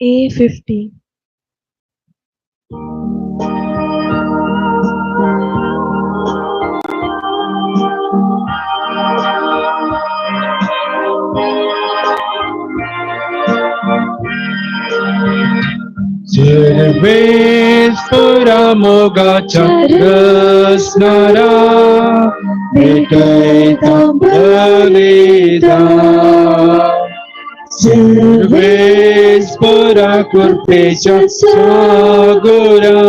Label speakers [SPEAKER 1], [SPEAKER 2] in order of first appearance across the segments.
[SPEAKER 1] A50.
[SPEAKER 2] सर्वेस्परा मोगाच्या रसणारा भेटयता बलिदान सर्वेस्परा कृपेच्या सागोरा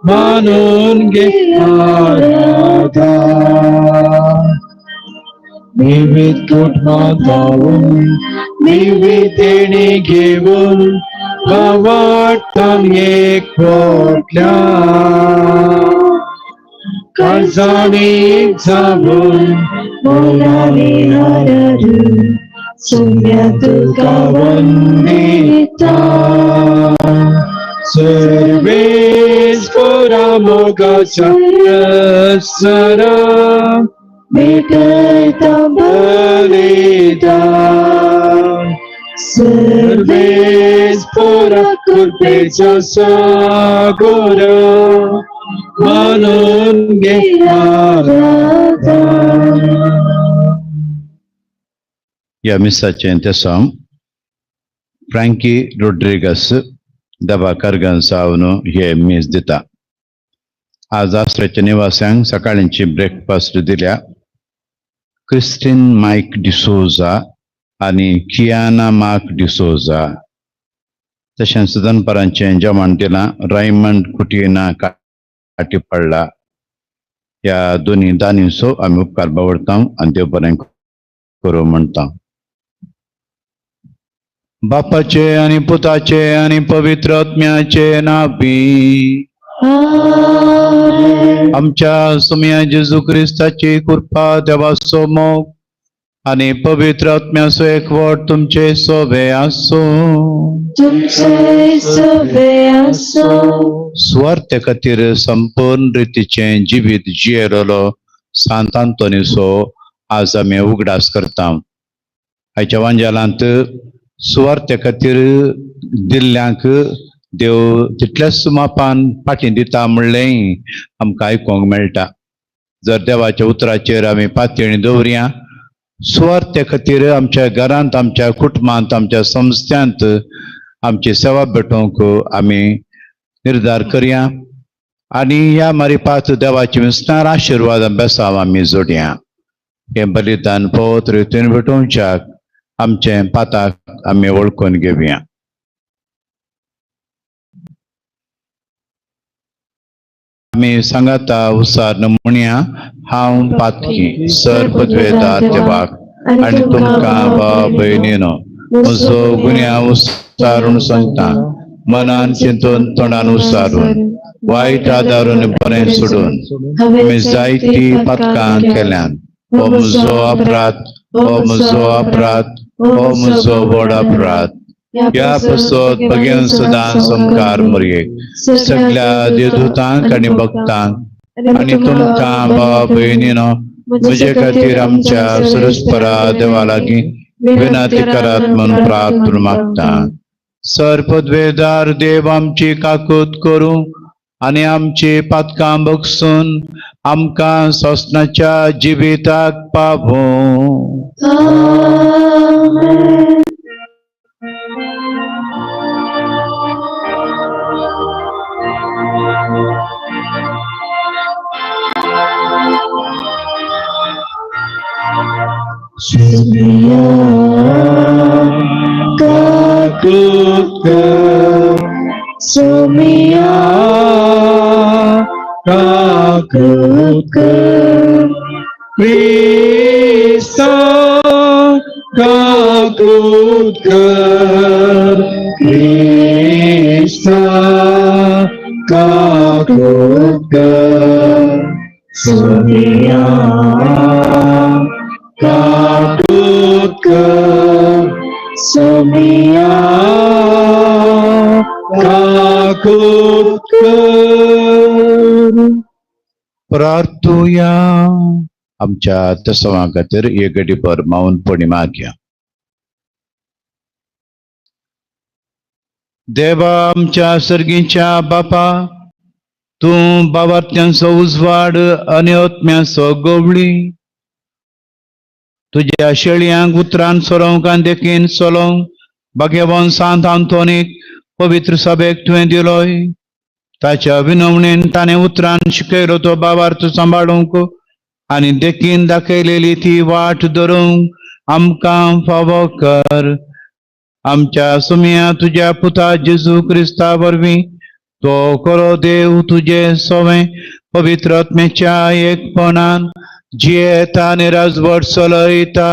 [SPEAKER 2] मानून घे आराधा विविध कुटुंबात जाऊन विविध देणी घेऊन वाटतान एक पोटल्या काळजांनी जाऊन
[SPEAKER 3] मोलाने आराधू सोम्या तुका
[SPEAKER 2] वंदिता सर्वेस्परा मोगाच्या रसरा
[SPEAKER 3] भेटयता
[SPEAKER 2] बलिदान सर्वेस्परा कृपेच्या सागोरा मानून घे आराधा.
[SPEAKER 4] ह्या मिसाचें तेसांव फ्रांकी रोड्रिगस दबाकर जावन हे मीस दिता. आज आसऱ्याच्या निवास्यांक सकाळींची ब्रेकफास्ट दिल्या क्रिस्टीन मायक डिसोजा आनी कियाना मार्क डिसोजा. तशेंच दनपारांचें जेवण दिलां रायमंड कुटिना काटीपडला. ह्या दोनी दानींचो आमी उपकार बावडता आनी देव बरें करूं म्हणटा. बापाचे आनी पुताचे आनी पवित्र आत्म्याचे नांवी.
[SPEAKER 3] आमेन.
[SPEAKER 4] आमच्या सुम्या जेजू क्रिस्ताची कृपा, देवाचो मोग आनी पवित्र आत्म्याचो एकवट तुमचे सोबे आसूं.
[SPEAKER 3] तुमचे सोबे आसूं.
[SPEAKER 4] सुवार्थे खातीर संपूर्ण रितीचें जिवीत जियेलोलो सांत आंतोनीचो आज आमी उगडास करता. आयच्या वांजेलांत सुवार्थे खातीर दिल्ल्यांक देव तितल्याच मापान फाटीं दिता म्हणलेंय आमकां आयकूंक मेळटा. जर देवाच्या उतराचेर आमी पातयेणी दवरया, सुवार्थे खातीर आमच्या घरांत, आमच्या कुटुंबांत, आमच्या संस्थ्यांत आमची सेवा भेटोवंक आमी निर्धार करया आनी ह्या मारिपात देवाची विस्तार आशिर्वाद बेसांव आमी जोडया. हें बलिदान पवित्र रितीन भेटोवच्याक आमचें पाताक आमी वळखून घेवया. आमी सांगाता उसार नमुन्या, हांव पातकी सर पदवेदार देवाक आनी तुमकां भाव भयणीनो म्हजो गुन्यांव उसारून सांगता, मनान चिंतून तोंडान उसारून वायट आदारून बरें सोडून आमी जायती पातकां केल्यान. हो म्हजो अपराध, हो म्हजो अपराध, हो म्हजो व्हड अपराध. ह्या पसत बगेन सदां समकार मरयेक सगळ्या देवदूतांक आनी भक्तांक आनी तुमकां भाव भयणीनो म्हजे खातीर आमच्या सुरस्परा देवा लागीं विनंती करात म्हूण प्रार्थना मागता. सर पदवेदार देव आमची काकूत करूं आनी आमची पातकां बगसून आमकां सोसनाच्या जिविताक पावूं.
[SPEAKER 3] आमेन.
[SPEAKER 2] Somiya काकूत कर, सोमिया काकूत कर, क्रिस्ता काकूत कर, क्रिस्ता काकूत कर, सोमिया काकूत कर, सोमिया काकूत कर.
[SPEAKER 4] प्रार्थुया. आमच्या तसवां खातीर एक घडीभर मावन पणी मागया. देवा आमच्या सर्गीच्या बापा, तूं बाबात्यांचो उजवाड आनी आत्म्याचो गवळी। तुज्या शेळयांक उतरान सोरोवंक आनी देखीन चलोवंक भाग्यवान सांत आंतोनीक पवित्र सभेक तुवें दिलोय। ताच्या विनवणेन ताणें उतरान शिकयलो तो बाबार्थ सांबाळूंक आनी देखीन दाखयलेली ती वाट धरूंक आमकां फावो कर। आमच्या सुमया तुज्या पुता जेजू क्रिस्ता वरवीं तो करो देव तुजे सोवें पवित्र आत्म्याच्या एकपणान जियेता आनी राजवट चलयता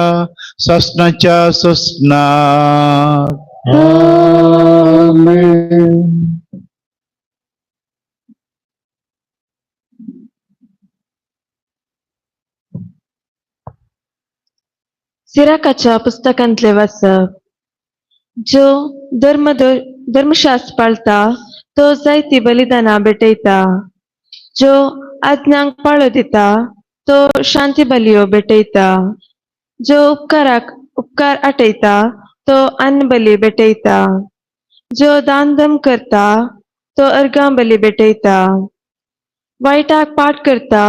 [SPEAKER 4] ससनाच्या ससनाक।
[SPEAKER 2] आमेन।
[SPEAKER 3] सिराकाच्या पुस्तकांतले वाचप। जो धर्म धर्मशास्त्र पाळता तो जायती बलिदानां भेटयता, जो आज्ञांक पाळो दिता तो शांती बलियो भेटयता, जो उपकाराक उपकार आटयता तो अन्न बली भेटयता, जो दान धर्म करता तो अर्गां बली भेटयता, वायटाक पाठ करता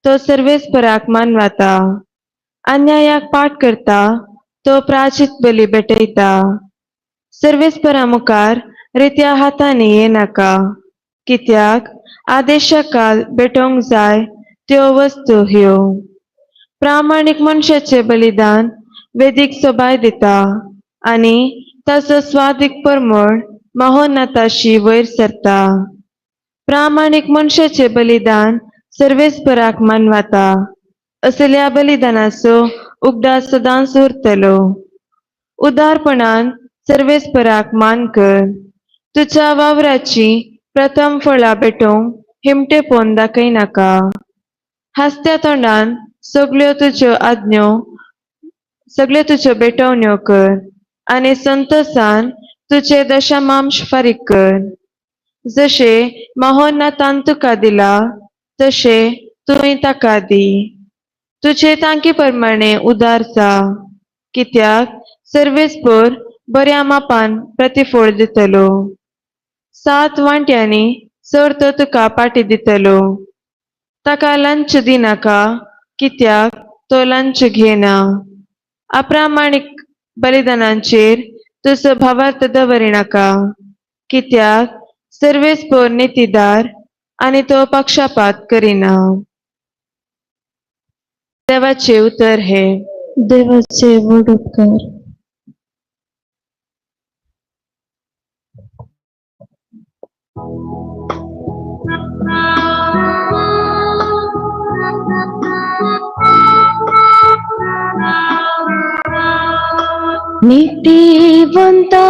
[SPEAKER 3] तो सर्वेस्पराक मानवाता, अन्यायाक पाठ करता तो प्राचित बली भेटयता। सर्वेस्परा मुखार रित्या हातांनी येनाका, कित्याक आदेशा काल भेटोवंक जाय त्यो वस्तू ह्यो। प्रामाणीक मनशाचें बलिदान वेदीक सोबाय दिता आनी ताचो स्वादीक परमळ महोन्नताशी वयर सरता। प्रामाणीक मनशाचें बलिदान सर्वेस्पराक मानवाता, असल्या बलिदानाचो उगडास सदांच उरतलो। उदारपणान सर्वेस्पराक मान कर, तुज्या वावराची प्रथम फळां भेटोवंक हिमटेपोन दाखयनाका। हांसत्या तोंडान सगल्यो तुज्यो आज्ञो सगल्यो तुज्यो भेटवण्यो कर आनी संतोसान तुजे दशमांश फारीक कर। जशें महोन्नतान तुका दिला तशें तुवें ताका दी। तुजे तांकी प्रमाणे उदार जा, कित्याक सर्वेस्पर बऱ्या मापान प्रतिफळ दितलो। 7 वांट्यांनी चड तो तुका पाटी दितलो। ताका लंच दिनाका, कित्याक तो लंच घेना। अप्रामाणीक बलिदानांचेर तुजो भावार्थ दवरिनाका, कित्याक सर्वेस्पर नितीदार आनी तो पक्षपात करिना। देवाचे उतर हे।
[SPEAKER 1] देवाचे व्हड उपकार। नीतिवंता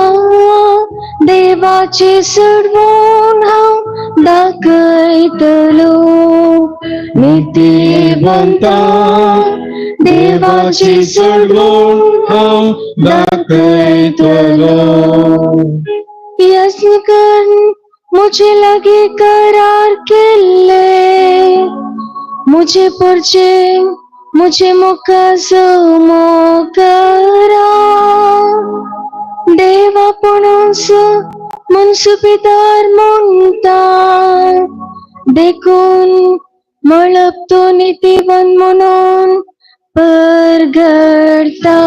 [SPEAKER 1] देवाची सोडवण हांव दाखयतलो। नीतिवंता देवाची
[SPEAKER 2] सोडवण हांव दाखयतलो।
[SPEAKER 1] यत्न कर मुझे लागी करार केल्ले, मुझे परचे मुझे मुखासमो करा। देवा पणस मनसुपिदार म्हणटा, देखून मळब तो नितीवन म्हणून परगडता।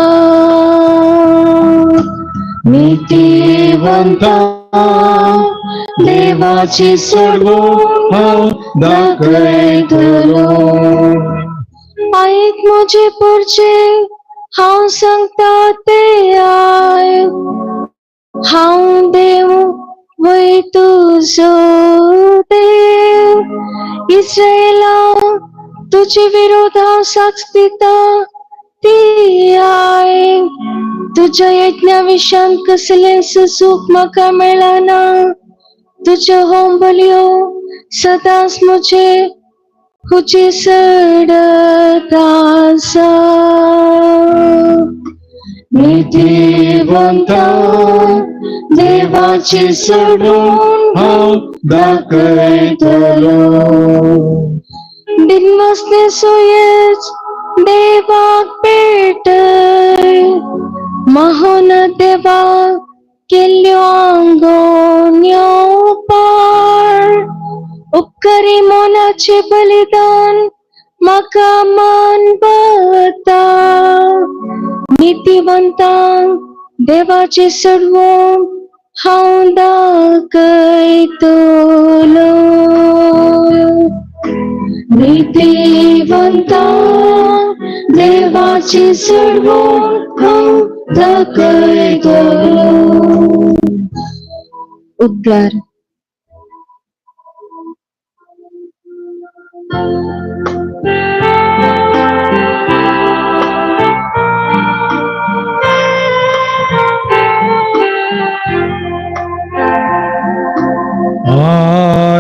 [SPEAKER 2] नीतिवंता देवाची सोडवण हांव दाखयतलो।
[SPEAKER 1] आयक म्हजे परचे हांव सांगता ते आयक, हांव देव वय तुजो देव। इस्रायला तुजे विरोधां साक्ष दिता ती आयक, तुज्या यज्ञा विशांत कसलेंच सूख म्हाका मेळना। तुज्यो होम बलयो सदांच म्हजे हुजी सडत आसा।
[SPEAKER 2] नीतिवंता देवाची सोडवण हांव दाखयतलो।
[SPEAKER 1] बिनवासने सोयेच देवाक पेटय, महोन देवाक केल्ल्यो आंगोवण्यो। खरी मोनाचे बलिदान म्हाका मानवता. नितीवंतांक देवाचे सोडवूंक हांव दाखयतलो. नीतिवंतांक देवाचे सोडवूंक हांव दाखयतलो. उद्गार.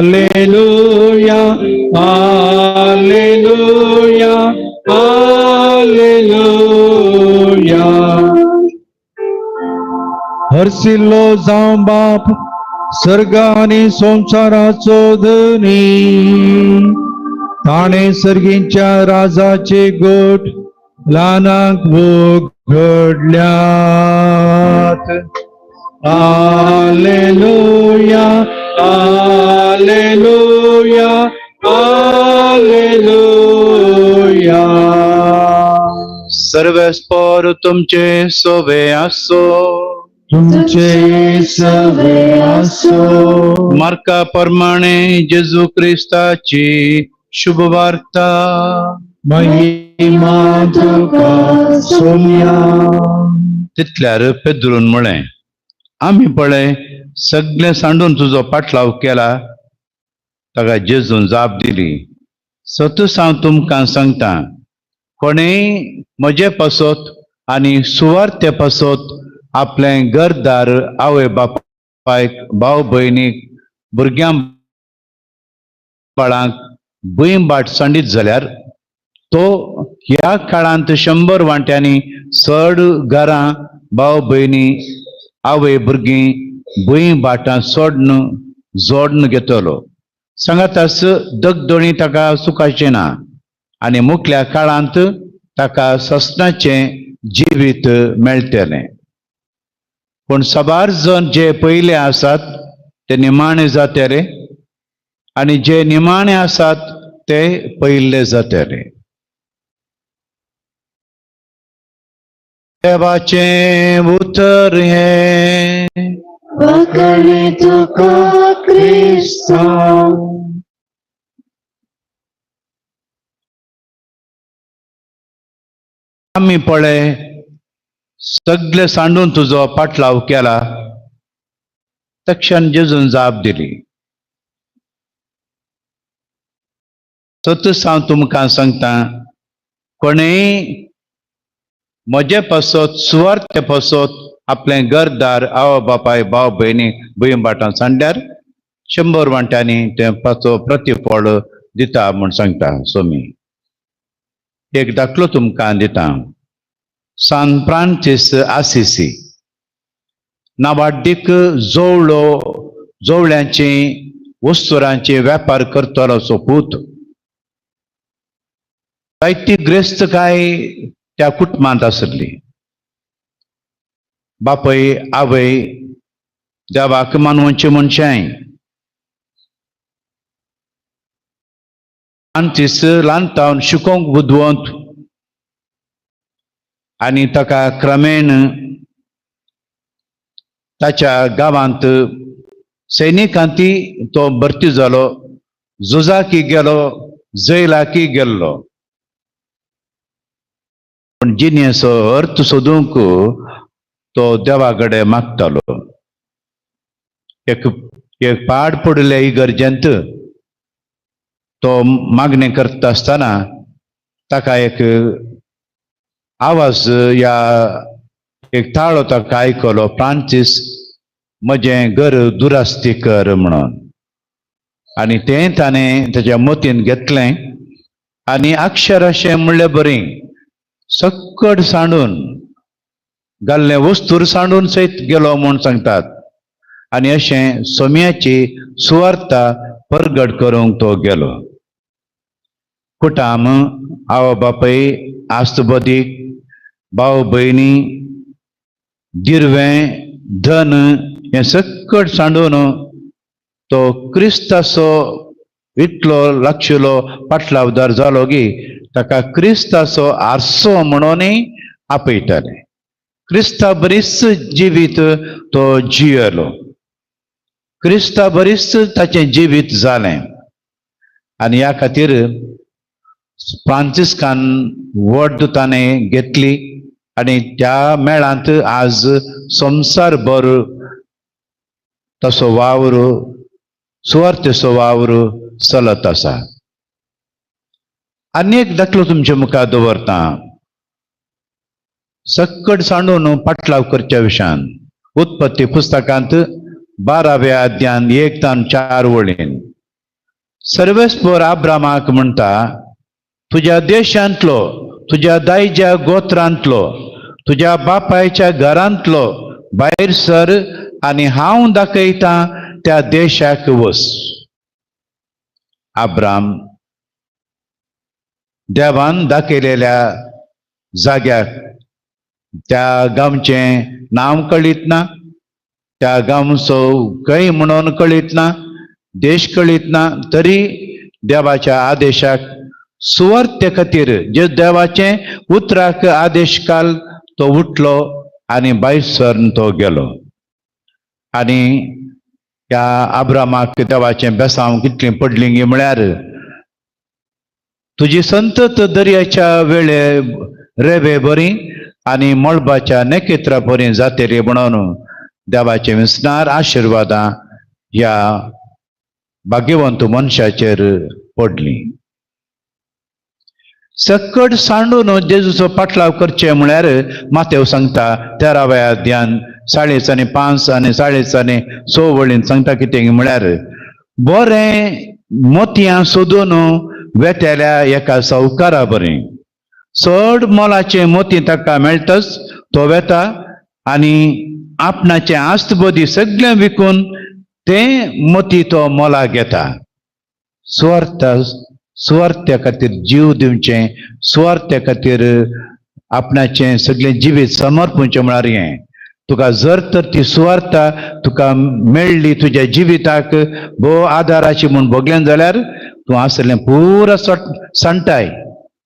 [SPEAKER 2] Alleluia, Alleluia, Alleluia. हर्सिल्लो जावं बाप सर्ग आनी संवसाराचो धनी, ताणें सर्गींच्या राजाचे गोट ल्हानांक उघडल्यात. Alleluia, Alleluia, Alleluia.
[SPEAKER 4] सर्वेस्पर तुमचे सोबे आसो.
[SPEAKER 2] तुमचे सवे आसो.
[SPEAKER 4] मार्का प्रमाणे जेजू क्रिस्ताची शुभवार्ता.
[SPEAKER 2] महिमा तुका सोम्या.
[SPEAKER 4] तितल्यार पेद्रून म्हळें, आमी पळय सगळें सांडून तुजो पाटलाव केला. ताका जेजून जाप दिली, सतूच हांव तुमकां सांगता, कोणेय म्हजे पासत आनी सुवार्थे पासत आपलें घरदार, आवय बापायक, भाव भयणीक, भुरग्यां बाळांक, भूंय बाट सांडीत जाल्यार तो ह्या काळांत 100 वांट्यांनी चड घरां, भाव भयणी, आवय भुरगीं, भूंय भाटां सोडन जोडन घेतलो. सांगाताच दगदोणी ताका सुखाचें ना आनी मुखल्या काळांत ताका ससनाचें जिवीत मेळटलें. पूण साबार जण जे पयले आसात ते निमाणे जातले आनी जे निमाणे आसात ते पयले जातले. देवाचें उतर हें.
[SPEAKER 1] वाकणे तुका क्रिस्ता.
[SPEAKER 4] आमी पळय सगळे सांडून तुजो पाटलाव केला. तक्षण जेजून जाप दिली, सतूच हांव तुमकां सांगता, कोणेय म्हजे पासत सुवार्थे पासत आपलें घरदार, आवय बापाय, भाव भयणी, भूंय भाटां सांडल्यार 100 वांट्यांनी तें पाचो प्रतिफळ दिता म्हूण सांगता. सोमी एक दाखलो तुमकां दिता. सान फ्रांसीस आसिसी नावाड्डीक जोवळो जोवळ्यांचे वस्तुरांचे वेपार करतलो असो पूत. जायती ग्रेस्तकाय त्या कुटुंबांत आसली. बापय आवय देवाक मानवचे मनशांय. फ्रांसीस ल्हान तावन शिकोवंक बुदवंत आनी ताका क्रमेण ताच्या गांवांत सैनिकांती तो भरती जालो, झुजाकी गेलो, जैलाकी गेल्लो. पूण जिणेचो अर्थ सोदूंक तो देवा कडेन मागतालो. एक एक पाड पडिल्ले इगर्जेंत तो मागणें करता आसतना ताका एक आवाज या एक ताळो ताका आयकलो, फ्रांसीस म्हजें घर दुरास्ती कर म्हणून. आनी तें ताणें ताच्या मतीन घेतलें आनी अक्षर अशें म्हणलें बरी सक्कड सांडून घाल्लें वस्तूर सांडून सयत गेलो म्हूण सांगतात. आनी अशें सोम्याची सुवार्ता परगट करूंक तो गेलो. कुटाम, आवय बापय, आस्त बदीक, भाव भयणी, दिरवें, धन हें सक्कड सांडून तो क्रिस्ताचो इतलो लागशिलो पाटलावदार जालो की ताका क्रिस्ताचो आरसो म्हणूनय आपयताले. क्रिस्ता बरीच जिवीत तो जियेलो, क्रिस्ता बरीच ताचें जिवीत जालें. आनी ह्या खातीर फ्रांसिस्कान व्हड ताणें घेतली आनी त्या मेळांत आज संवसारभर तसो वावर, सुवार्थेचो वावर चलत आसा. आनी एक दाखलो तुमचे मुखार दवरता, सक्कड सांडून पाटलाव करच्या विशयान. उत्पत्ती पुस्तकांत 12व्या अध्यान 1 तान 4 वळीन सर्वेस्पोर आब्रामाक म्हणटा, तुज्या देशांतलो, तुज्या दायज्या गोत्रांतलो, तुज्या बापायच्या घरांतलो भायर सर आनी हांव दाखयतां त्या देशाक वच. आब्राम देवान दाखयलेल्या जाग्याक, त्या गांवचें नांव कळीत ना, त्या गांवचो खंय म्हणून कळीत ना, देश कळीत ना, तरी देवाच्या आदेशाक सुवार्थे खातीर, जे देवाचें उतराक आदेश काल तो उठलो आनी भायर सरून तो गेलो. आनी ह्या आब्रामाक देवाचें बेसांव कितलीं पडलीं गी म्हळ्यार, तुजी संतत दर्याच्या वेळे रेवे बरी आनी मळबाच्या नखेत्रा बरी जातेली म्हणून देवाचे विसनार आशिर्वादां ह्या भाग्यवंत मनशाचेर पडलीं. सक्कड सांडून जेजूचो पाटलाव करचें म्हळ्यार मातेव सांगता 13व्या अध्यान 40 आनी 5 आनी 40 आनी 6 वळीन सांगता कितें म्हळ्यार, बरें मोतयां सोदून वेतेल्या एका सावकारा बरें चड मोलाचें मोती ताका मेळटच तो वेता आनी आपणाचें आस्त बोदी सगळें विकून तें मोती तो मोलाक घेता. सुवार्थ, सुवार्थ्या खातीर जीव दिवचें, सुवार्थ्या खातीर आपणाचें सगळें जिवीत समर्पणचें म्हळ्यार हें. तुका जर तर ती सुवार्थ तुका मेळ्ळी तुज्या जिविताक भोव आदाराची म्हूण भोगलें जाल्यार तूं आसलें पुरा सांडटाय.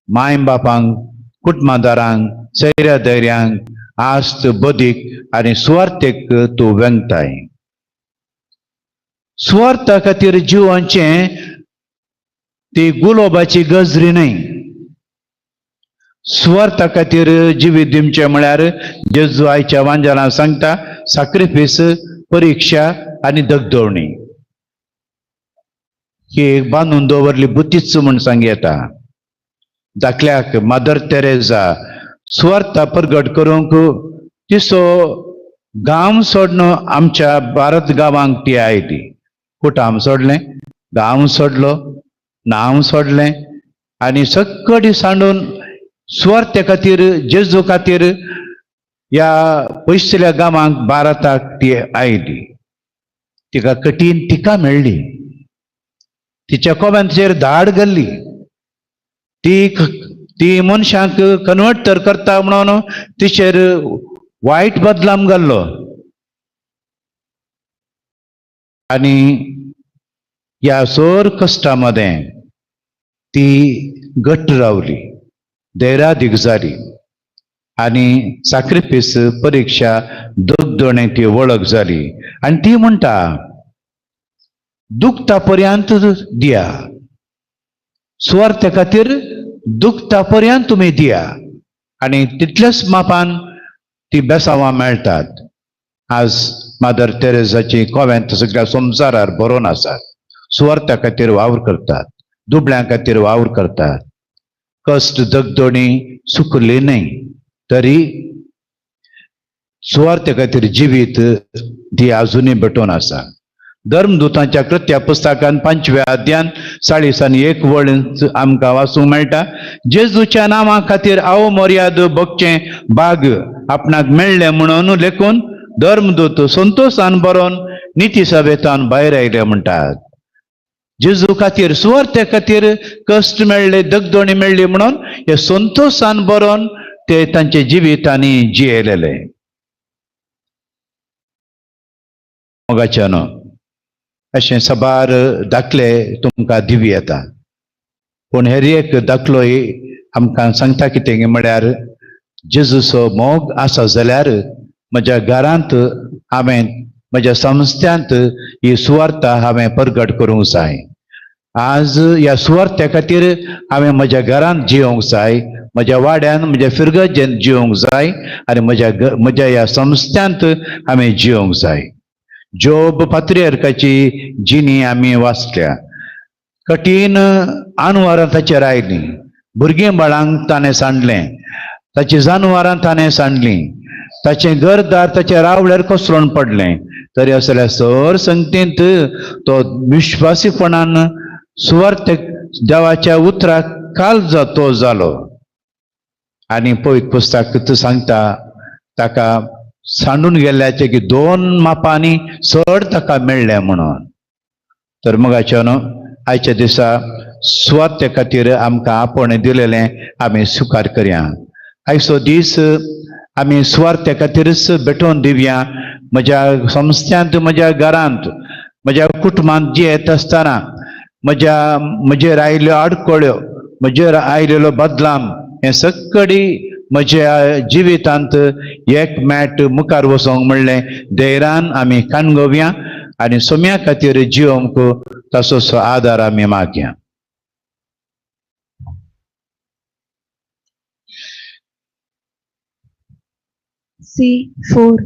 [SPEAKER 4] माय बापांक, कुटुंबादारांक, सैऱ्या धैर्यांक, आस्त बदीक आनी सुवार्थेक तूं वेंगताय. सुवार्था खातीर जिवांचें ती गुलोबाची गजरी न्हय. सुवार्था खातीर जिवीत दिवचें म्हळ्यार जेजू आयच्या वांजलां सांगता साक्रिफीस, परिक्षा आनी दगदवणी ही एक बांदून दवरली बुतीच म्हूण सांग येता. दाखल्याक मदर तेरेजा सुवार्था प्रगट करूंक तिचो गांव सोडून आमच्या भारत गांवांक ती आयली. कुटाम सोडलें, गांव सोडलो, नांव सोडलें आनी सक्कडी सांडून सुवार्थे खातीर जेजू खातीर ह्या पयसुल्ल्या गांवांक भारताक ती आयली. तिका कठीण टिका मेळ्ळी, तिच्या कोव्यांचेर धाड घाल्ली, ती ती मनशांक कन्वर्ट तर करता म्हणून तिचेर वायट बदलाम घाल्लो. आनी ह्या सोर कश्टा मदें ती घट्ट रावली, धैर्यादीक जाली आनी साक्रिफीस, परिक्षा, दगदणे ती वळख जाली. आनी ती म्हणटा, दुखता पर्यंत दिया, सुवार्थे खातीर दुखता पर्यंत तुमी दिया आनी तितल्याच मापान ती बेसांवां मेळटात. आज मादर तेरेजाची कोवेंत सगळ्या संवसारार बरोवन आसात. सुवार्था खातीर वावर करतात, दुबळ्यां खातीर वावर करतात. कश्ट दगदणी सुकली न्हय तरी सुवार्थे खातीर जिवीत ती आजुनूय भेटोवन आसा. धर्मदूतांच्या कृत्या पुस्तकान 5व्या अध्यान 40 आनी 1 वळींत आमकां वाचूंक मेळटा, जेजूच्या नांवा खातीर अवमर्याद भोगचें भाग आपणाक मेळ्ळें म्हणून लेखून धर्मदूत संतोशान बरोवन निती सभेतान भायर आयले म्हणटात. जेजू खातीर सुवार्थे खातीर कश्ट मेळ्ळे, दगदणी मेळ्ळी म्हणून हे संतोशान बरोवन ते तांचे जिवितांनी जियेलेले. मोगाच्यानो, अशें साबार दाखले तुमकां दिवं येता. पूण हेर एक दाखलोय आमकां सांगता कितें म्हळ्यार जेजूचो मोग आसा जाल्यार म्हज्या घरांत हांवें म्हज्या संस्थ्यांत ही सुवार्ता हांवें परगट करूंक जाय. आज ह्या सुवार्त्या खातीर हांवें म्हज्या घरांत जियोंक जाय, म्हज्या वाड्यान म्हज्या फिरगजेन जियोंक जाय आनी म्हज्या ह्या संस्थ्यांत हांवें जियोंक जाय. जोब पात्रियर्काची जिणी आमी वाचल्या. कठीण आनवारां ताचेर आयलीं, भुरगीं बाळांक ताणें सांडलें, ताची जानवरां ताणें सांडलीं, ताचें घरदार ताच्या रावळ्यार कोसळून पडलें. तरी आसल्यार सर संगतींत तो विश्वासीपणान सुवार्थ देवाच्या उतराक काल तो जालो. आनी पवित्र पुस्तक तूं सांगता ताका सांडून गेल्ल्याचें की दोन मापांनी चड ताका मेळ्ळें म्हणून. तर मगाच्या न्हू आयच्या दिसा सुवार्थे खातीर आमकां आपोवणें दिलेलें आमी स्विकार करया. आयचो दीस आमी सुवार्थे खातीरच भेटोवन दिवया. म्हज्या संस्थ्यांत, म्हज्या घरांत, म्हज्या कुटुंबांत जियेत आसतना म्हजेर आयिल्ल्यो आडखळ्यो, म्हजेर आयिल्लो बदलाम हें सगळी म्हज्या जिवितांत एक मॅट मुखार वचोंक म्हणलें धैर्यान आमी काणगोवया आनी सोम्या खातीर जिवंक ताचो आदार आमी मागया.
[SPEAKER 3] C4.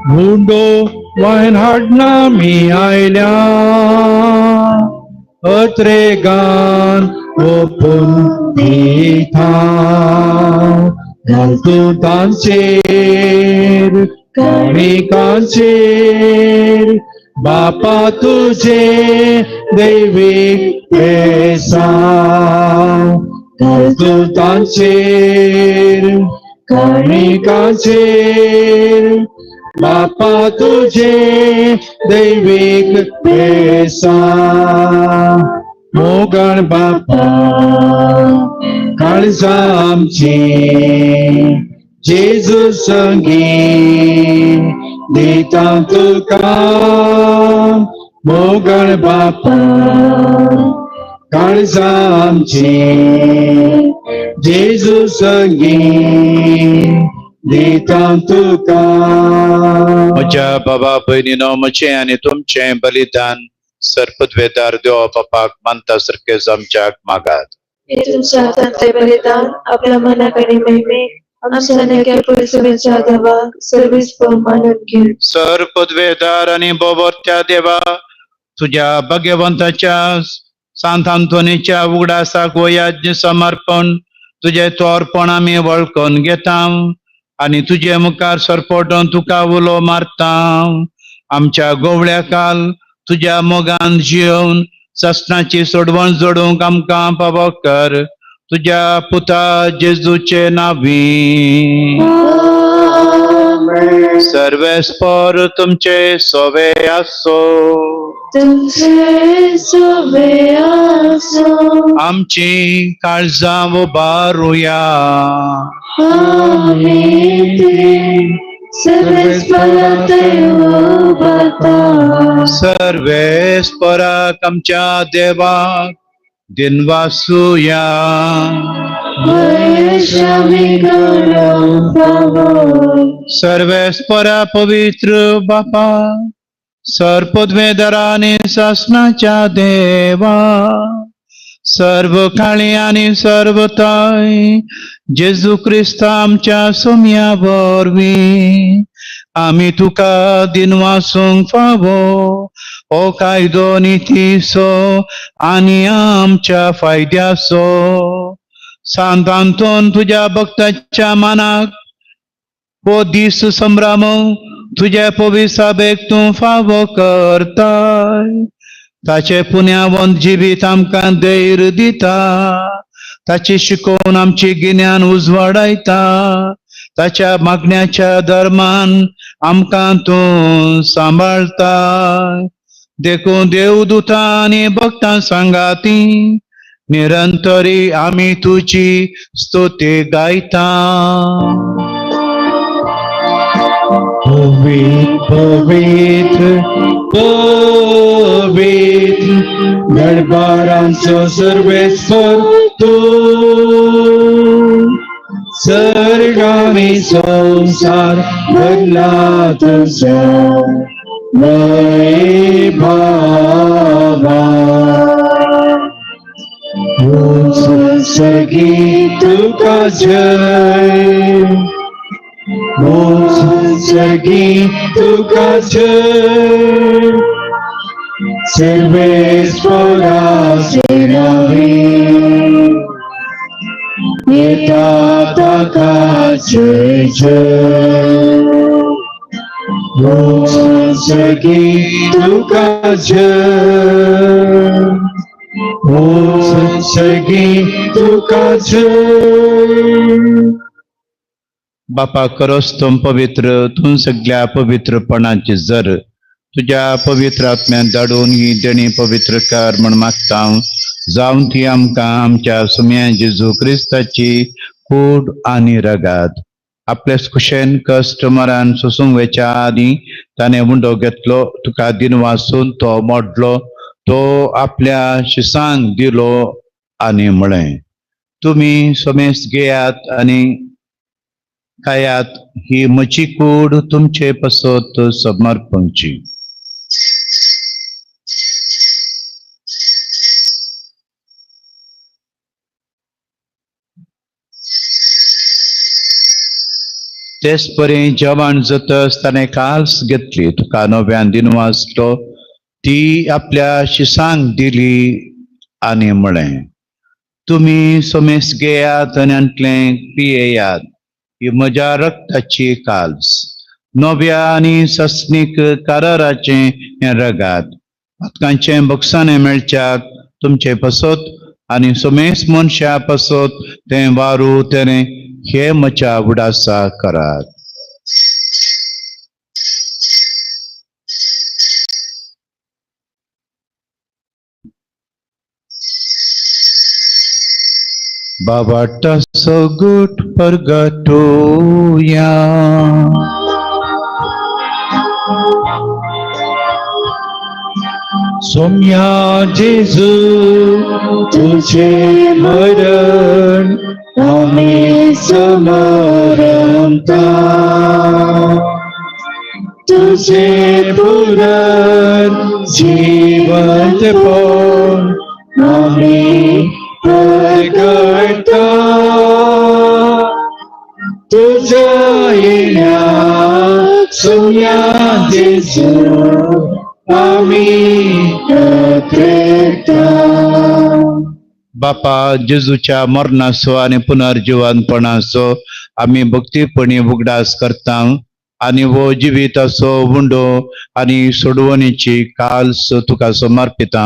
[SPEAKER 2] मुंडो वायन हाडना मी आयल्या अत्रेगान ओपून दिता घालतू तांचेर काणिकांचेर बापा तुझे दैवीक बेसांव घालतू तांचेर काणिकांचेर बापा तुझे दैवीक बेसांव. मोगण बापा काळजां आमची जेजू संगी दिता तुका. मोगण बापा काळजां आमची जेजू संगी दिता तुका.
[SPEAKER 4] म्हज्या बाबा भयणीनो, म्हजें आनी तुमचें बलिदान सर्पद्वेदार देवा बापाक मानता सारकें आमच्याक मागात.
[SPEAKER 3] हे तुमच्या हातांतले बलिदान आपल्या मनाक आनी महिमेक आमच्या नेक्या पुरुषाच्या देवाक सर्वीस मानून घेऊ.
[SPEAKER 4] सर्पद्वेदार आनी बोबोरत्या देवा, तुज्या भाग्यवंताच्या सांत आंतोनीच्या उगडासाक हो यज्ञ समर्पण तुजें तोरपण आमी वळखून घेता आनी तुजे मुखार सरपटून तुका उलो मारता. आमच्या गोवळ्या काल तुज्या मोगान जियोवन ससनाची सोडवण जोडूंक आमकां पावो कर. तुज्या पुता जेजूचे नावी. सर्वेस्पर तुमचे सोवे आसो.
[SPEAKER 1] तुमचे सोवे आसो.
[SPEAKER 4] आमची काळजां उबारुया.
[SPEAKER 1] आमी ते सर्वेस्पराक उबारता.
[SPEAKER 4] सर्वेस्पराक आमच्या देवाक दिनवासुया.
[SPEAKER 1] वैशामी करूंक फावो.
[SPEAKER 4] सर्वेस्परा पवित्र बापा, सर्पद्वेदरा आनी सासनाच्या देवा, सर्व काळी आनी सर्व ताय जेजू क्रिस्ता आमच्या सोम्या वरवीं आमी तुका दिनवासूंक फावो. हो कायदो नितीचो आनी आमच्या फायद्याचो. सांत आंतोन तुज्या भक्ताच्या मानाक हो दीस संभ्रम तुज्या पविसाबेक तूं फावो करताय. ताचे पुण्यावंत जिवीत आमकां धैर्य दिता. ताची शिकोवन आमची गिन्यान उजवाडायता. ताच्या मागण्याच्या धर्मान आमकां तूं सांबाळता. देखून देवदूतां आनी भक्तां सांगाती निरंतरी आमी तुजी स्तुती गायता.
[SPEAKER 2] पवित्र पवित्र पवित्र दरबारांचो सर्वेस्पर तूं, सर्गामी संसार भरला तुझ्या वैभवा. स्वर्गी तुका जय, स्वर्गी तुका जय, सर्वेस्परा सेनावी येता ताका जय जय. स्वर्गी तुका जय, स्वर्गी तुका जय.
[SPEAKER 4] बापा करोस तूं पवित्र, तूं सगळ्या पवित्रपणाची जर तुज्या पवित्र आत्म्यान धाडून ही देणी पवित्र कर म्हण मागता, जावन ती आमकां आमच्या सुम्या जेजू क्रिस्ताची कूड आनी रगात. आपले कुशेन कश्ट मरान सोसूंक वेच्या आदीं ताणें उंडो घेतलो, तुका दिन वासून तो मोडलो, तो आपल्या शिसांक दिलो आनी म्हळें, तुमी समेस्त घेयात आनी खायात, ही म्हजी कूड तुमचे पासत समर्पणची. तेच परी जेवण जातच ताणें काल्स घेतली, तुका नव्यान दिन वाचलो, ती आपल्या शिसांक दिली आनी म्हळें, तुमी समेस्त घेयात आनी हांतलें पियेयात, ही म्हज्या रक्ताची काल्स, नव्या आनी सस्नीक कराराचें हें रगात. पातकांचें बक्षाणें मेळच्याक तुमचे पासत आनी समेस्त मनशां पासत तें वारू तेणें हे म्हज्या उडासा करात. बाबाटाचो गुट परगटोया.
[SPEAKER 2] सोम्या जेजू तुझे मरण आमी समरता, तुझे पुनर जिवंतपण आमी प्रगटता, तुझ्या येण्या सोम्या जेजू आमी प्रगटता.
[SPEAKER 4] बापा जेजूच्या मरणाचो आनी पुनर्जिवनपणाचो आमी भक्तीपणी उगडास करता आनी हो जिविताचो उंडो आनी सोडवणीची काल्स तुका समर्पिता.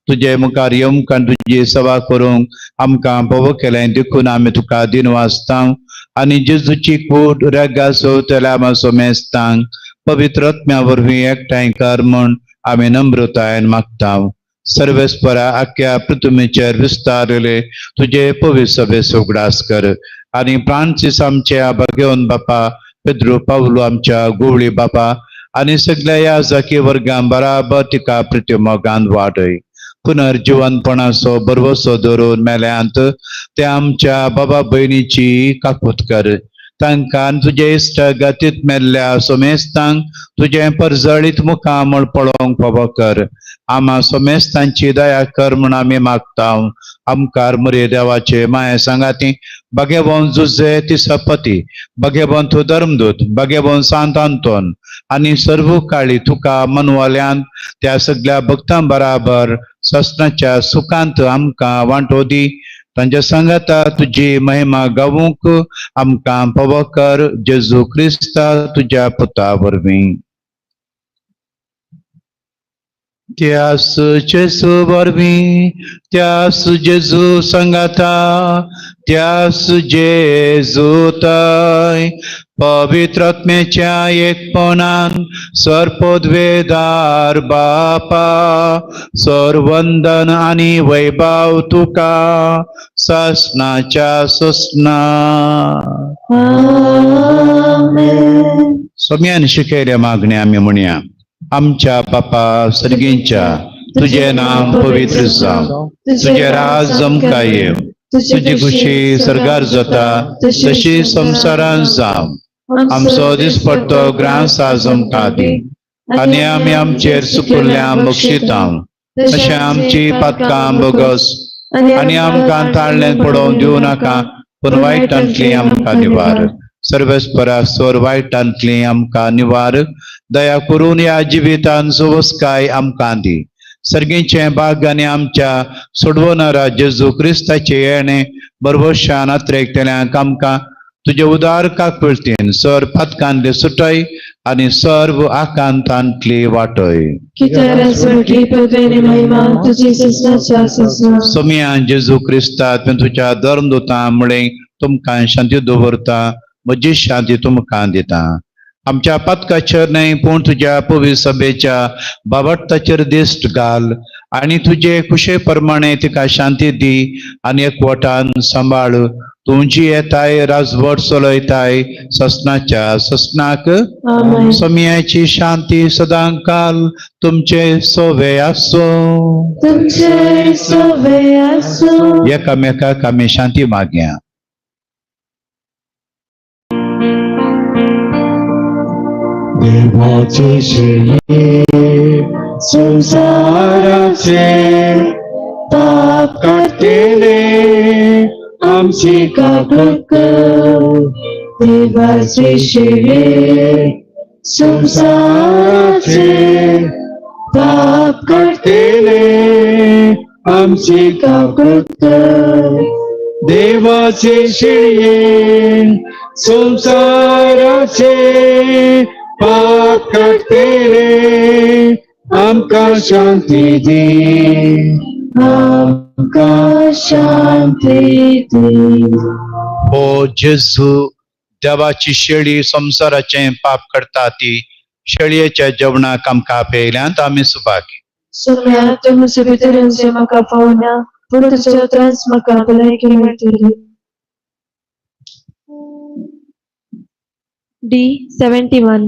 [SPEAKER 4] तुजे मुखार येवंक आनी तुजी सेवा करूंक आमकां भोव केलें देखून आमी तुका दिन वाचता आनी जेजूची कूड रेगासो तेल्या आमचो मेस्तांक पवित्र आत्म्या वरवीं एकठांय कर म्हूण आमी नम्रतायेन मागता. सर्वेस्परा आख्या पृथ्वीचेर विस्तारले तुजे पवित्र सभेचो उगडास कर आनी फ्रांसीस आमच्या भाग्यवंत बापा, पेद्रो पावलो आमच्या गोवळी बापा आनी सगळ्या ह्या जाकी वर्गां बराबर तिका प्रित्युमोगान वाडय. पुनर्जिवनपणाचो भरवसो धरून मेल्यांत ते आमच्या बाबा भयणीची काकूत कर. तांकां तुजे इश्ट गतीत मेल्ल्या सोमेस्तांक तुजें परजळीत मुखामळ पळोवंक फावो कर. आमा सोमेस्तांची दया कर म्हूण आमी मागता. आमकार मुरे देवाचे माये सांगाती भाग्यवंत जुजे तिसपती, भाग्यवंत धर्मदूत, भाग्यवंत सांत आंतोन आनी सर्व काळी तुका मनवाल्यान त्या सगळ्या भक्तां बराबर ससनाच्या सुखांत आमकां वांटो दी. तांच्या सांगाता तुजी महिमा गावूंक आमकां फावो कर, जेजू क्रिस्ता तुज्या पुता वरवीं. त्यास जेजू वरवीं, त्यास जेजू संगाता, त्यास जेजू थंय पवित्र आत्म्याच्या एकपणान सर्पद्वेदार बापा सरवंदन आनी वैभव तुका ससनाच्या ससना.
[SPEAKER 1] आमेन.
[SPEAKER 4] सोम्यान शिकयल्या मागण्या आमी म्हणया. आमच्या बापा सर्गींच्या, तुजें नांव पवित्र जावं, तुजें राज आमकां येवं, तुजी खुशी सर्गार जाता तशी संवसारांत जावं. आमचो दिसपट्टो ग्रास आज आमकां दी आनी आमी आमचेर सुकुल्ल्या बक्षितां तशें आमची पातकां बोगस आनी आमकां ताळ्ळें पडोवन दिवं नाका, पूण वायटांतली आमकां निवार. सर्वेस्परा स्वर वायटांतली आमकां निवार. दया करून ह्या जिवितान सुवस्काय आमकां दी. सर्गीचें भाग आनी आमच्या सोडवणारा जेजू क्रिस्ताचे येणे बरवशान अत्रेकतल्यांक आमकां तुजे उदार काकळतीन सर पातकांतले सुटय आनी सर्व आकांतांतली वाटय.
[SPEAKER 3] कित्याक स्वर्गी पदवी आनी महिमा तुजी ससनाच्या ससना.
[SPEAKER 4] सोमया जेजू क्रिस्ता तुमच्या धर्मदूतां मुळे तुमकां शांती दवरता, म्हजी शांती तुमकां दिता. आमच्या पातकाचेर न्हय पूण तुज्या पवित्र सभेच्या बाबडताचेर दिश्ट घाल आनी तुजे खुशे प्रमाणे तिका शांती दी आनी एकवटान सांबाळ. तुमची येताय राजवट चलयताय ससनाच्या ससनाक.
[SPEAKER 3] आमेन.
[SPEAKER 4] सोमयाची शांती सदांकाल तुमचे सोवे आसूं.
[SPEAKER 1] तुमचे सवे आसूं.
[SPEAKER 4] एकामेकाक आमी शांती मागया.
[SPEAKER 2] देवाचे श्री संसाराचे पाप काडटले आमची काकूट कर.
[SPEAKER 1] देवाचे शिरे संसाराचे पाप
[SPEAKER 2] काडटले आमची काकूट कर. देवाचे शिळये संसाराचे पाप काडटले आमकां शांती दी.
[SPEAKER 1] आमकां शांती दी.
[SPEAKER 4] हो जेजू, देवाची शेळी संवसाराचें पाप करता ती शेळयेच्या जेवणाक आमकां आपयल्यांत आमी सुभागी.
[SPEAKER 3] सोम्या, तूं म्हजे भितर येवचें म्हाका फावना, पूण तुज्या उतरांच म्हाका भलायकी मेळटली. D 71.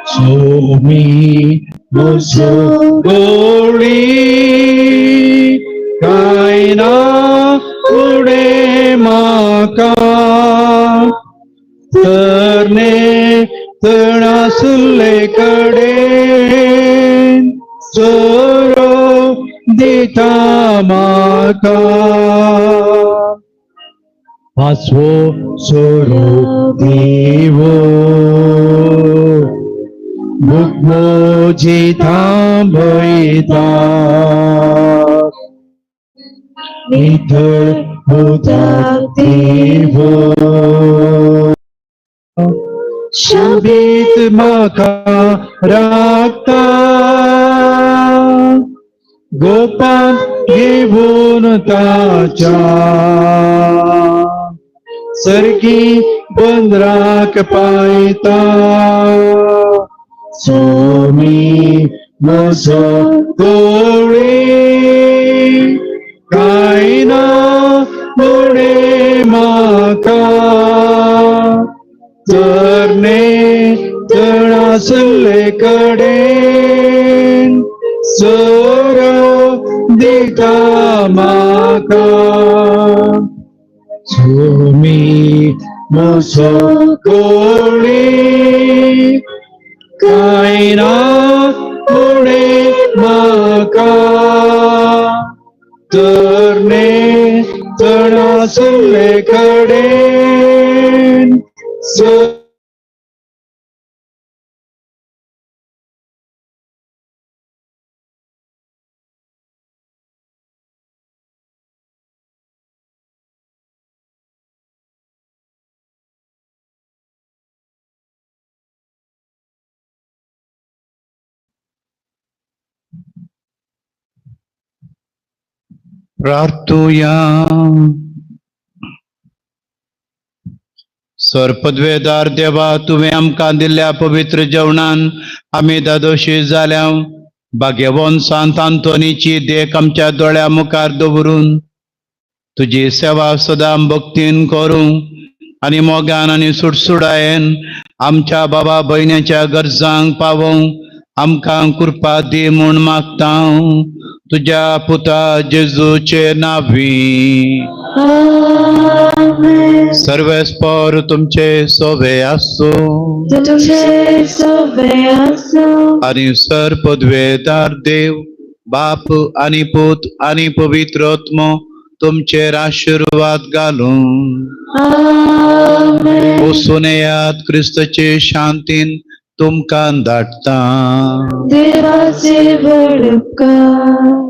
[SPEAKER 2] Somi म्हजो गोळी कांय ना उणें म्हाका, तरणे तणासुल्ले कडेन सोरो दिता म्हाका. पाचवो सोरो दिवो भूक म्हजी थांबयता, नितळ उदक दिवो सोबीत म्हाका राखता, गोपांत घेवन ताच्या सर्गी पंदराक पायता सोमी म्हजो गोळे कांय ना उणें म्हाका तरणे तणासले कडेन सर दिता म्हाका सुमी म्हजो कोळी कांय ना उणें म्हाका तरणे तणासले कडेन सर
[SPEAKER 4] प्रार्थुया. सर्पद्वेदार देवा, तुवें आमकां दिल्ल्या पवित्र जेवणान आमी दादोशी जाल्या. भाग्यवंत सांत आंतोनीची देख आमच्या दोळ्या मुखार दवरून तुजी सेवा सदां भक्तीन करूं आनी मोगान आनी सुडसुडायेन आमच्या बाबा भयण्याच्या गरजांक पावोवंक आमकां कृपा दी म्हूण मागता तुज्या पुता जेजूचे नावी.
[SPEAKER 1] आमेन.
[SPEAKER 4] सर्वेस्पर तुमचे सोवे आसूं.
[SPEAKER 1] तुमचे सोवे आसूं.
[SPEAKER 4] आनी सर पदवेदार देव बाप आनी पूत आनी पवित्र आत्मो तुमचेर आशिर्वाद घालूं.
[SPEAKER 1] आमेन.
[SPEAKER 4] वचून येयात, क्रिस्ताचे शांतीन तुमकां धाडटा.
[SPEAKER 1] देवाचे व्हड उपकार.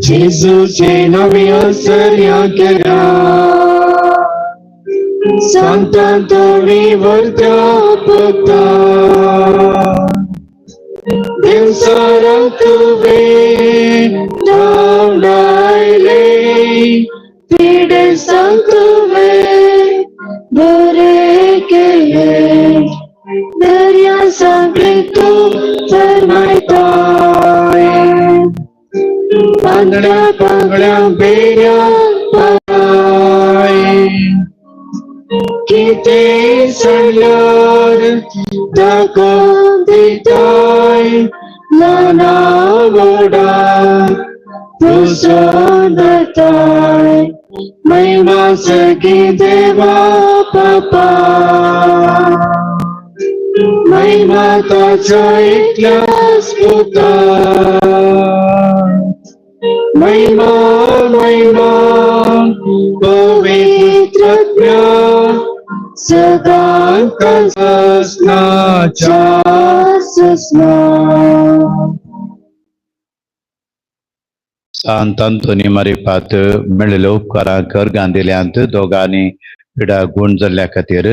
[SPEAKER 2] जेजूचे नवी आसर्या केल्या सांतांतोनी वरत्या पता देवसारा तुवें धांवडायले
[SPEAKER 1] पिडेस्तांक तुवें बरें केलें, दर्या सगळें तूं फर्मायताय.
[SPEAKER 2] पांगळ्या पांगळ्या बेऱ्या पाय कितें सडल्यार ताका दिताय ल्हाना व्हडा
[SPEAKER 1] पुसोन धरताय.
[SPEAKER 2] महिमा सगी देवा बापा महिमा ताच्या एकल्याच पुता महिमा महिमा पवित्र
[SPEAKER 1] सदां
[SPEAKER 2] सदांच्या
[SPEAKER 1] सुस्मा.
[SPEAKER 4] सांत आंतोनी मारिपात मेळिल्ल्या उपकारांक अर्गां दिल्यांत. दोगांनी पिडा गूण जाल्ल्या खातीर,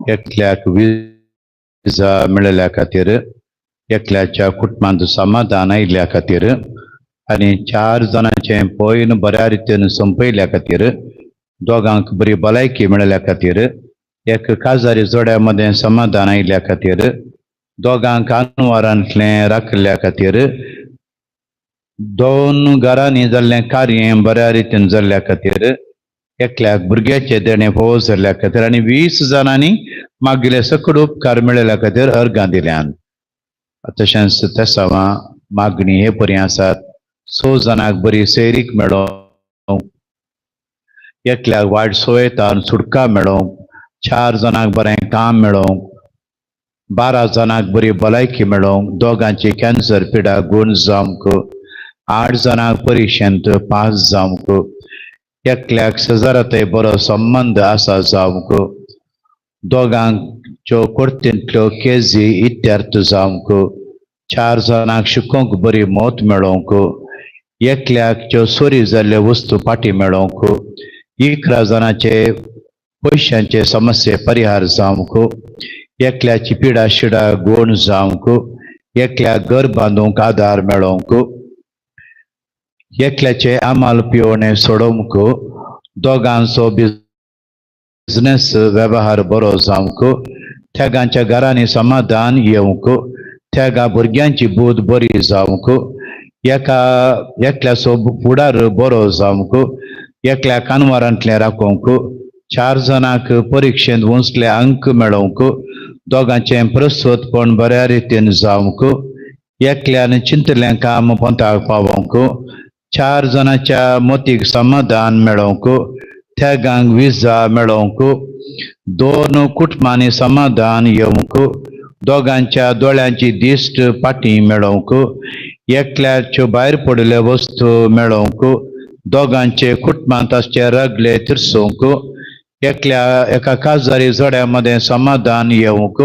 [SPEAKER 4] एकल्याक विजा मेळिल्ल्या खातीर, एकल्याच्या कुटुंबांत समाधान आयिल्ल्या खातीर आनी 4 जाणांचें पयन बऱ्या रितीन सोंपयल्ल्या खातीर, दोगांक बरी भलायकी मेळिल्ल्या खातीर, एक काजारी जोड्या मदें समाधान आयिल्ल्या खातीर, दोगांक आनवारांतलें राखिल्ल्या खातीर, 2 घरांनी जाल्लें कार्य बऱ्या रितीन जाल्ल्या खातीर, एकल्याक भुरग्याचें देणें फावो जाल्ल्या खातीर आनी 20 जाणांनी मागिल्ले सकड उपकार मेळिल्ल्या खातीर अर्गां दिल्यान. तशेंच तेसावां मागणी हे परी आसात. 6 जाणांक बरी सैरीक मेळोवंक, एकल्याक वायट सोयतान सुटका मेळोवंक, 4 जाणांक बरें काम मेळोवंक, 12 जाणांक बरी भलायकी मेळोवंक, दोगांची कॅन्सर पिडा गूण जावंक, 8 जाणांक परिक्षेंत पास जावंक, एकल्याक शेजारांतय बरो संबंद आसा जावंक, दोगांच्यो कोर्तींतल्यो केजी इत्यार्थ जावंक, 4 जाणांक शिकोवंक बरी मत मेळोवंक, एकल्याक ज्यो चोरी जाल्ल्यो वस्तू फाटीं मेळोवंक, 11 जाणांचे पयशांचे समस्ये परिहार जावंक, एकल्याची पिडा शिडा गुण जावंक, एकल्याक घर बांदूंक आदार मेळोवंक, एकल्याचे आमाल पिवणे सोडोवंक, दोगांचो बिजनेस वेव्हार बरो जावंक, त्यागांच्या घरांनी समाधान येवंक, त्यागा भुरग्यांची बूद बरी जावंक, एका एकल्याचो फुडार बरो जावंक, एकल्या कानवारांतलें राखोवंक, 4 जाणांक परिक्षेंत उंचले अंक मेळोवंक, दोगांचें प्रस्तुतपण बऱ्या रितीन जावंक, एकल्यान चिंतलें काम पंताक पावोवंक, 4 जाणांच्या मतीक समाधान मेळोवंक, त्यागांक विजा मेळोवंक, 2 कुटुंबांनी समाधान येवंक, दोगांच्या दोळ्यांची दिश्ट पाटी मेळोवंक, एकल्याच्यो भायर पडिल्ल्यो वस्तू मेळोवंक, दोगांचे कुटुंबांत आसचे रगले तिरसोवंक, एकल्या एका काजारी जोड्या मदें समाधान येवंक,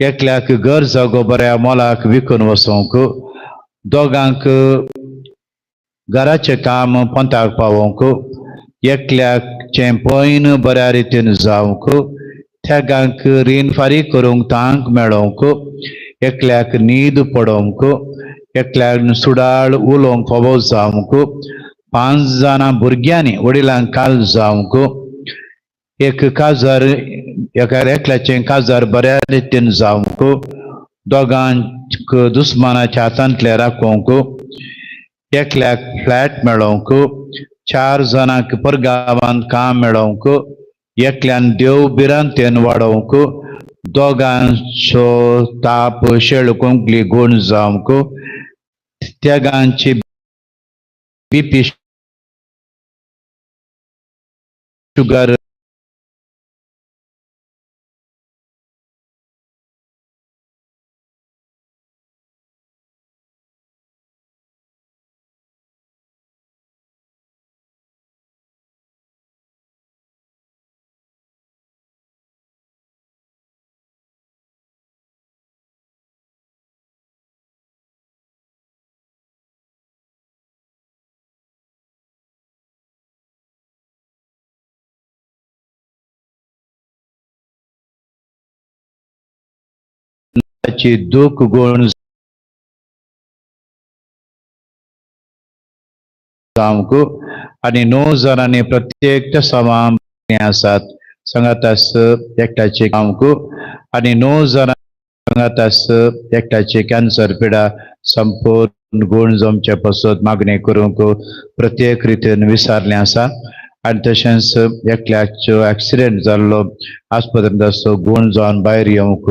[SPEAKER 4] एकल्याक घर जागो बऱ्या मोलाक विकून वचोवंक, दोगांक घराचें काम पंताक पावोवंक, एकल्याचें पैन बऱ्या रितीन जावंक, त्यागांक रीण फारीक करूंक तांक मेळोवंक, एकल्याक न्हीद पडोवंक, एकल्याक सुडाळ उलोवंक फावो जावंक, 5 जाणां भुरग्यांनी वडिलांक काल जावंक, एक काजार एका एकल्याचें काजार बऱ्या रितीन जावंक, दोगांक दुस्मानाच्या हातांतलें राखोवंक, एकल्याक फ्लॅट मेळोवंक, 4 जाणांक परगांवांत काम मेळोवंक, एकल्यान देव भिरांतेन वाडोवंक, दोगांचो ताप शेळ कोंकली गुण जावंक, त्यागांची बीपी शुगर ची दुःख गुण जावंक आनी 9 जाणांनी प्रत्येक सवां आसात सांगातास एकट्याचे जावंक आनी 9 जाणां सांगातास एकट्याचे कॅन्सर पिडा संपूर्ण गुण जमचे पासत मागणी करूंक प्रत्येक रितीन विसारलें आसा. आनी तशेंच एकल्याचो एक्सिडेंट जाल्लो आस्पत्रेंत आसो गुण जावन भायर येवंक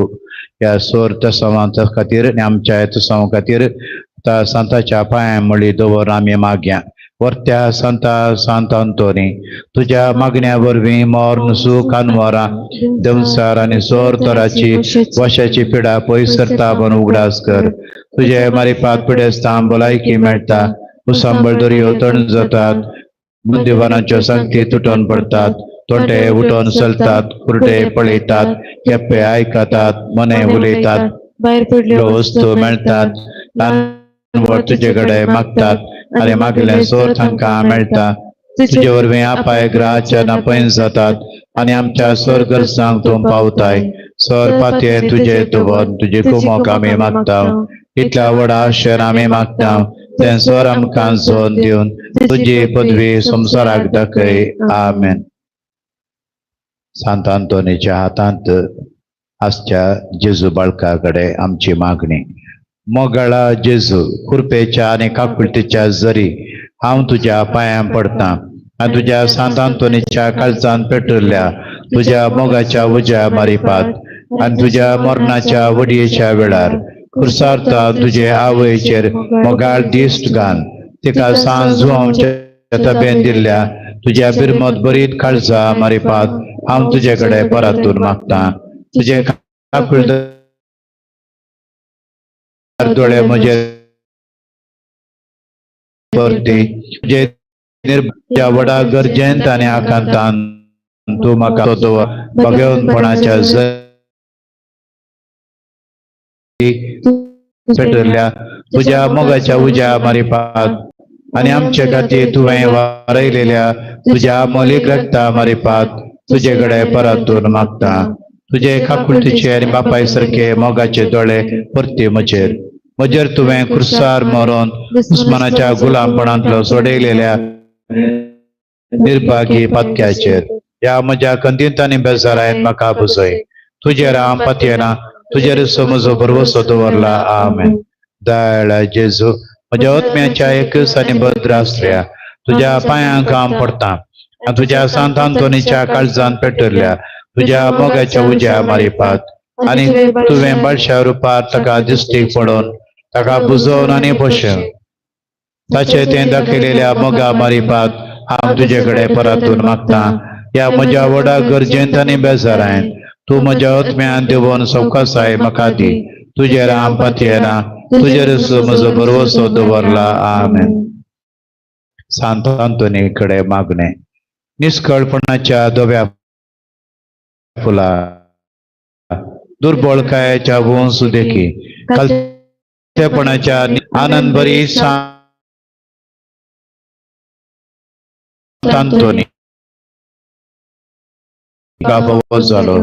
[SPEAKER 4] ह्या सोर तसांवां खातीर आनी आमच्या तसांवा खातीर सांताच्या पांया मळी दवर आमी मागया. वर्त्या सांता सांत अंतोनी तुज्या मागण्या वरवीं मर्ण सूख अनवरां दंसार आनी सोर तराची वशाची पिडा पयस सरता म्हूण उगडास कर. तुजे मारिपात पिडेस्तां भलायकी मेळटा, उसांबळ दर्यो तण जातात, बुद्धिवानाच्यो सांगती तुटोन पडतात, तोंडे उठोन चलतात, कुरडे पळयतात, केप्पे आयकतात, मने उलयतात,
[SPEAKER 3] भायर पडल्यो
[SPEAKER 4] वस्तू मेळटात, ल्हान व्हड तुजे कडेन मागतात आनी मागलें सोर तांकां मेळटा. तुजे वरवीं आपाय ग्रहाच्या नापयन जातात आनी आमच्या सोर गरजांक तूं पावताय. सोर पातये तुजे तुवन तुजी कुमोक आमी मागता. इतल्या व्हड आशेन आमी मागता तें सोर आमकां जोन दिवन तुजी पदवी संवसाराक दाखय. आमेन. सांत अंतोनीच्या हातांत आसच्या जेजू बाळका कडेन आमची मागणी. मोगाळा जेजू, कृपेच्या आनी काकुळटीच्या जरी हांव तुज्या पांयां पडटा आनी तुज्या सांत अंतोनीच्या काळजान पेटरल्या तुज्या मोगाच्या उज्या मारिपात आनी तुज्या मरणाच्या वडयेच्या वेळार खुर्सारता तुजे आवयचेर मोगाळ दिश्ट घाल तिका सांज जुवांच्या तबेन दिल्ल्या तुज्या बिरमत बरीत काळजा मारिपात हांव तुजे कडेन परतून मागता. तुजे काकुळदार दोळे म्हजे परती तुजे निर्भया व्हडा गरजेंत आनी आकांतान तूं म्हाका भगवंतपणाच्या जरी पेटरल्या तुज्या मोगाच्या उज्या मारिपात आनी आमचे खातीर तुवें वारयलेल्या तुज्या मोलीक रक्ता मारिपात तुजे कडेन परतून मागता. तुजे काकुळटीचे आनी बापाय सारके मोगाचे दोळे परते म्हजेर म्हजेर तुवें क्रुसार मरोन दुस्मानाच्या गुलामपणांतलो सोडयलेल्या निर्भागी पातक्याचेर ह्या म्हज्या कंदींत आनी बेजारायन म्हाका बुजय. तुजेर हांव पातयेना, तुजेर म्हजो भरवसो दवरला. आमेन. दयाळा जेजू, म्हज्या आत्म्याच्या एकच आनी भद्र आसल्या तुज्या पांयांक हांव पडटा आनी तुज्या सांत आंतोनीच्या काळजान पेटरल्या तुज्या मोगाच्या उज्या मारिपात आनी तुवें बाळशा रुपार ताका दिश्टीक पडोवन ताका बुजोवन आनी पोशेवन ताचे तें दाखयलेल्या मोगा मारिपात हांव तुजे कडेन परतून मागता. ह्या म्हज्या व्हडा गरजेंत आनी बेजारायन तूं म्हज्या आत्म्यान देवोन सवकासाय म्हाका दी. तुजेर हांव पातयेना, तुजेर म्हजो भरवसो दवरला. आमेन. सांत आंतोनी कडेन मागणें. निस्कळपणाच्या धव्या फुला, दुर्बळकायेच्या वंस देखी, खालतेपणाच्या आनंदभरी सांत आंतोनी बाबो जालो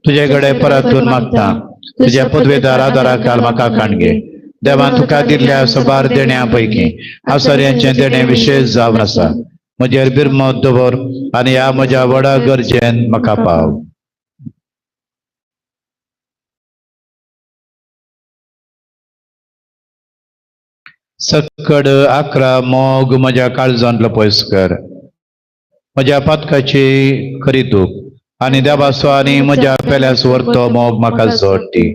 [SPEAKER 4] तुजे कडेन परतून मागता. तुज्या पदवेदार आदाराखाल म्हाका काणगे. देवान तुका दिल्ल्या सबार देण्या पैकी आसऱ्यांचें देणें विशेश जावन आसा. म्हजेर बिरमत दवर आनी ह्या म्हज्या व्हडा गरजेन म्हाका पाव. सक्कड 11 मोग म्हज्या काळजांतलो पयस कर. म्हज्या पातकाची खरी दूख आनी देवाचो आनी म्हज्या पेल्यास व्हरतो मोग म्हाका जोडटी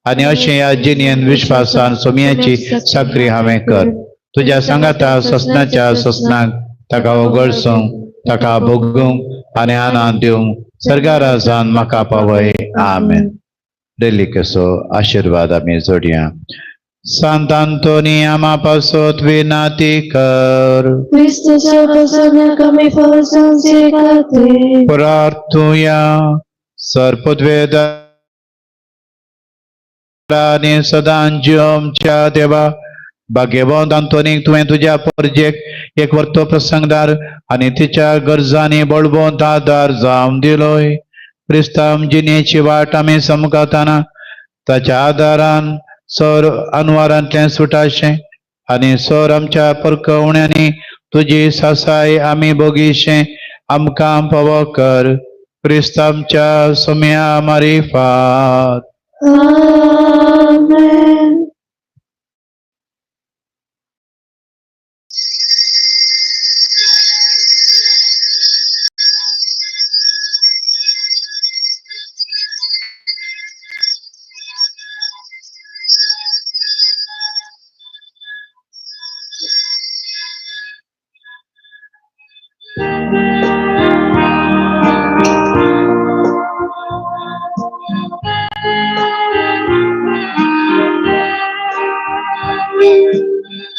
[SPEAKER 4] आनी अशें ह्या जिणेन विश्वासान सोमयाची चाकरी हांवें कर. तुज्या सांगाता ससनाच्या ससनाक ताका वगळसूंक, ताका भोगूंक आनी आनंद दिवंक सर्गाराजान म्हाका पावय. आमेन. रेलिकेचो आशिर्वाद आमी जोडया. सांत आंतोनी आमा पासत विनाती कर.
[SPEAKER 1] क्रिस्तुच्या पासून आमी फावो जावचे खातीर.
[SPEAKER 4] प्रार्थुया. सर पदवेदार आनी सदां जिवमच्या देवा, भाग्यवंत आंतोनीक तुवें तुज्या परजेक एक वर्तो प्रसंगदार आनी तिच्या गरजांनी बळवंत आदार जावन दिलोय. क्रिस्तांव जिणेची वाट आमी समकाताना ताच्या आदारान सर अनवारांतलें सुटाशें आनी सर आमच्या परकवण्यांनी तुजी सासाय आमी भोगीशें आमकां पावो कर. क्रिस्तांवच्या सोम्या मारिफात.
[SPEAKER 1] आमेन.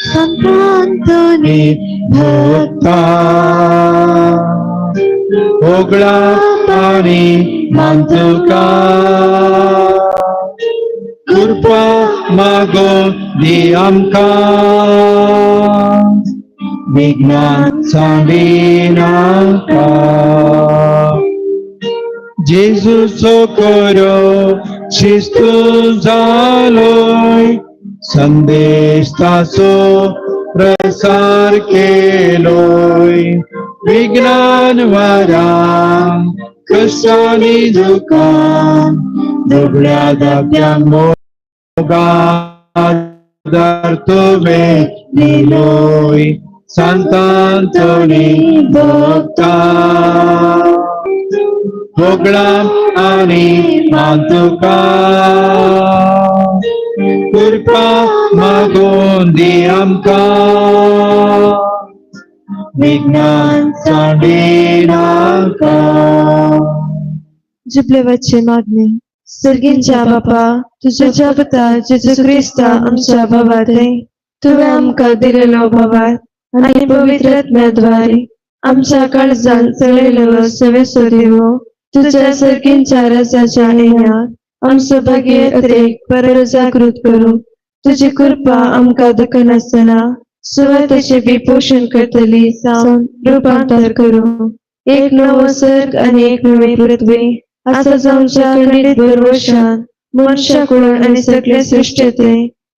[SPEAKER 1] संत आंतोनी
[SPEAKER 2] भक्ता होगळा आनी मानतुका कृपा मागो दी आमकां विज्ञान सांडिनाका. जेजूचो करो शिस्तू जालोय संदेश ताचो प्रसार केलोय. विज्ञान वारां कश्टांनी दुकान दुबळ्या दाब्यांक मोगादार तुवें दिलोय. सांत आंतोनी भक्ता होगळा आनी मातुका कृपा मागून दी आमकां विज्ञान सांडिनाका.
[SPEAKER 3] जुबलेवाचे मागणे. सर्गींच्या बापा, तुज्या पुता जेजू क्रिस्ता आमच्या भावाते तुवें आमकां दिलेलो भावार आनी पवित्र आत्म्याद्वारे आमच्या काळजान चलयलेलो सवेसो देवो तुज्या सर्गींच्या रजाच्या येण्याक आमचो भाग्य अत्रेक परत जागृत करूं. तुजी कृपा आमकां दुखनासतना सुवातेचें बी पोशण करतली जावन रुपांतर करूं. एक नवो सर्ग आनी एक नवी पृथ्वी आसा जावच्या खंडीत भरवशान मनशाकुळण आनी सगळे सृश्टेते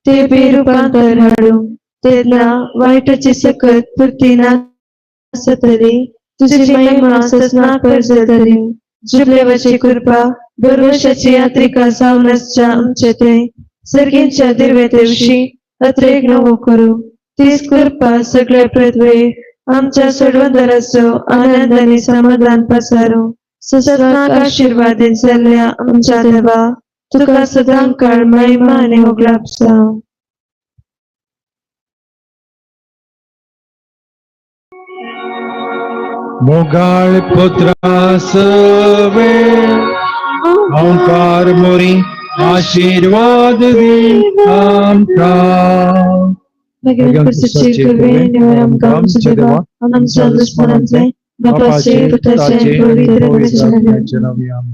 [SPEAKER 3] ते बी रुपांतर हाडूं तेन्ना वायटाची सकत पुरती ना आसतली तुजी महिमा ससनापर जातली जुबलेवाची कृपा भरवशाची यात्रिका जावन आसच्या आमचे ते सर्गींच्या दिर्वेतेविशीं अत्रेक नवो करूं तीच कृपा सगळ्या पृथ्वेक आमच्या सोडवंदराचो आनंद आनी समाधान पसारू ससनाक आशिर्वादीत जाल्ल्या आमच्या देवा तुका सदां काळ महिमा आनी उगडाप जावं.
[SPEAKER 2] मोगाळ पुत्रा सवे ओंकार मोरी आशीर्वाद दी आमकां.
[SPEAKER 3] मागीर पुरसाची कृपे निवर आमकां आमच्या देवा आमच्या दुस्मनांचे बापाचे पुताचे पवित्र आत्म्याचे नांवान.
[SPEAKER 2] आत्म्याचे नांवान.